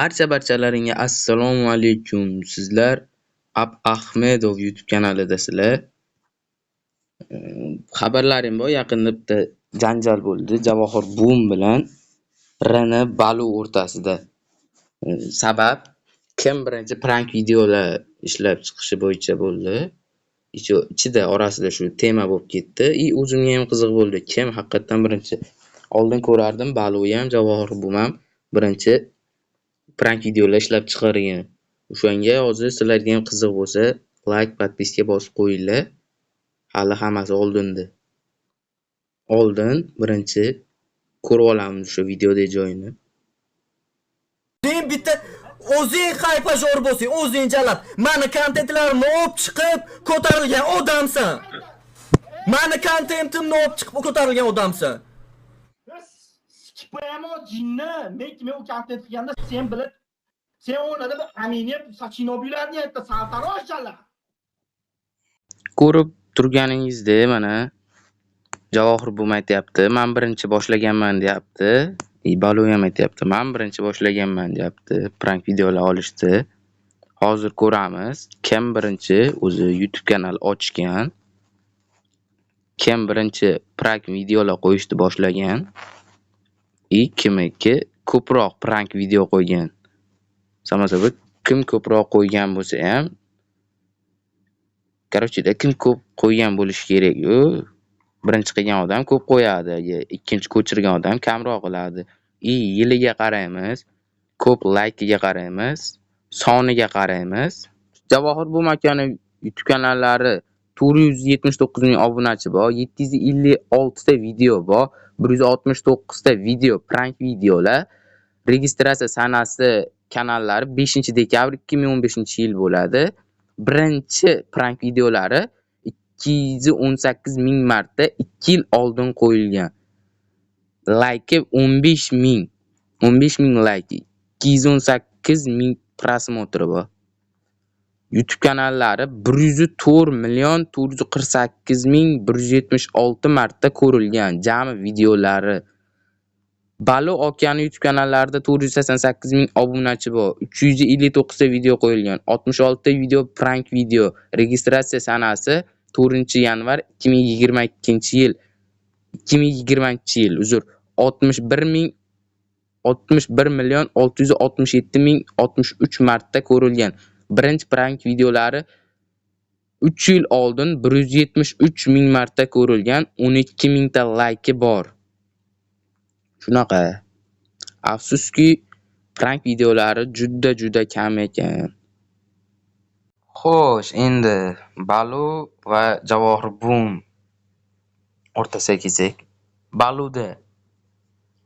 Barcha-barchalaringga assalomu alaykum. Sizlar Ab Ahmedov YouTube kanalidasizlar. Xabarlaring bor, yaqinda bitta janjal bo'ldi Javohir buvim bilan Rini Balu o'rtasida. Sabab kim birinchi prank videolar ishlab chiqishi bo'yicha bo'ldi. Ichida orasida shu tema bo'lib ketdi. И o'zimga ham qiziq bo'ldi. Kim haqiqatdan birinchi? Oldin ko'rardim, Baluyi ham, Javohir buvim ham birinchi prank videolar ishlab chiqargan. O'shanga hozir sizlarga ham qiziq bo'lsa, like, подписка bosib qo'yinglar. Hali hammasi oldinda. Oldin birinchi ko'rib olamiz o'sha videodagi joyini. O'zing bitta o'zing хайпожор bo'lsang, o'zing jalab. Mani kontentlarimni olib chiqib ko'tarilgan odamsan. Mani kontentimni olib chiqib ko'tarilgan odamsan. Sikib qo'yaman, jinni. Men u kontent qilganda sen bilib, sen o'rnida bir Amini sochini olib yurarding, yerda sartarosh, jalab. Ko'rib turganingizdek, mana Javohir buvim aytyapti, "Men birinchi boshlaganman", deyapti. И Balu ham aytyapti, "Men birinchi boshlaganman", deyapti prank videolar olishni. Hozir ko'ramiz, kim birinchi o'zi YouTube kanal ochgan. Kim birinchi prank videolar qo'yishni boshlagan и kimniki ko'proq prank video qo'ygan. Само собой, kim ko'proq qo'ygan bo'lsa ham, короче, kim ko'p qo'ygan bo'lishi kerak-ku. Birinchi qilgan odam ko'p qo'yadi, ikkinchi ko'chirgan odam kamroq qiladi. И yiliga qaraymiz, ko'p laykiga qaraymiz, soniga qaraymiz. Javohir buvim akani YouTube kanallari 479 ming obunachi bor, 756 ta video bor, 169 ta video prank videolar. Registratsiya sanasi kanallari 5-dekabr 2015-yil bo'ladi. Birinchi prank videolari 218 ming marta 2 yil oldin qo'yilgan. Layki 15 ming, 15 ming layki, 218 ming просмотр i bor. YouTube kanallari 104 million 448 ming 176 marta ko'rilgan jami videolari. Balu akani YouTube kanallarida 488 ming obunachi bor. 359 ta video qo'yilgan. 66 ta video prank video. Registratsiya sanasi 4-yanvar 2022-yil. 2020-yil, uzr. 61 ming 61 million 667 ming 63 marta ko'rilgan. Birinchi prank videolari 3 yil oldin 173 ming marta ko'rilgan, 12 mingta layki bor. Shunaqa. Afsuski, prank videolari juda-juda kam ekan. Xo'sh, endi Balu va Javohir buvim o'rtasiga kelsak, Baluda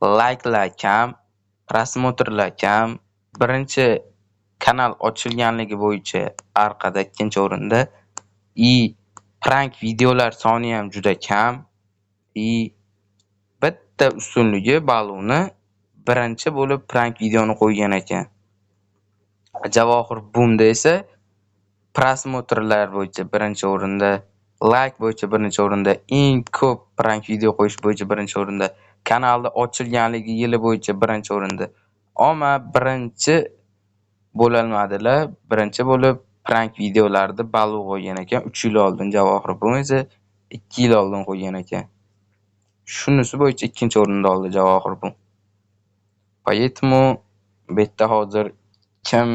layklar kam, просмотр lar kam, birinchi kanal ochilganligi bo'yicha orqada, ikkinchi o'rinda и prank videolar soni ham juda kam и bitta ustunligi Baluni birinchi bo'lib prank videoni qo'ygan ekan. Javohir buvimda esa просмотр lar bo'yicha birinchi o'rinda, layk bo'yicha birinchi o'rinda, eng ko'p prank video qo'yish bo'yicha birinchi o'rinda, kanalni ochilganligi yili bo'yicha birinchi o'rinda. Ammo birinchi bo'lolmadilar. Birinchi bo'lib prank videolarni Balu qo'ygan ekan 3 yil oldin, Javohir buvim esa 2 yil oldin qo'ygan ekan. Shunisi bo'yicha ikkinchi o'rinni oldi Javohir buvim. Поэтому bu yerda hozir kim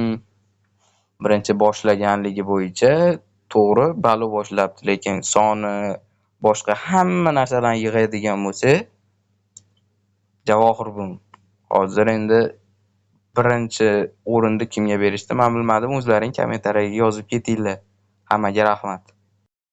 birinchi boshlaganligi bo'yicha to'g'ri, Balu boshlabdi, lekin soni, boshqa hamma narsalarni yig'adigan bo'lsak, Javohir buvim. Hozir endi birinchi o'rinni kimga berishdi, man bilmadim, o'zlaring kommentariyaga yozib ketinglar. Hammaga rahmat.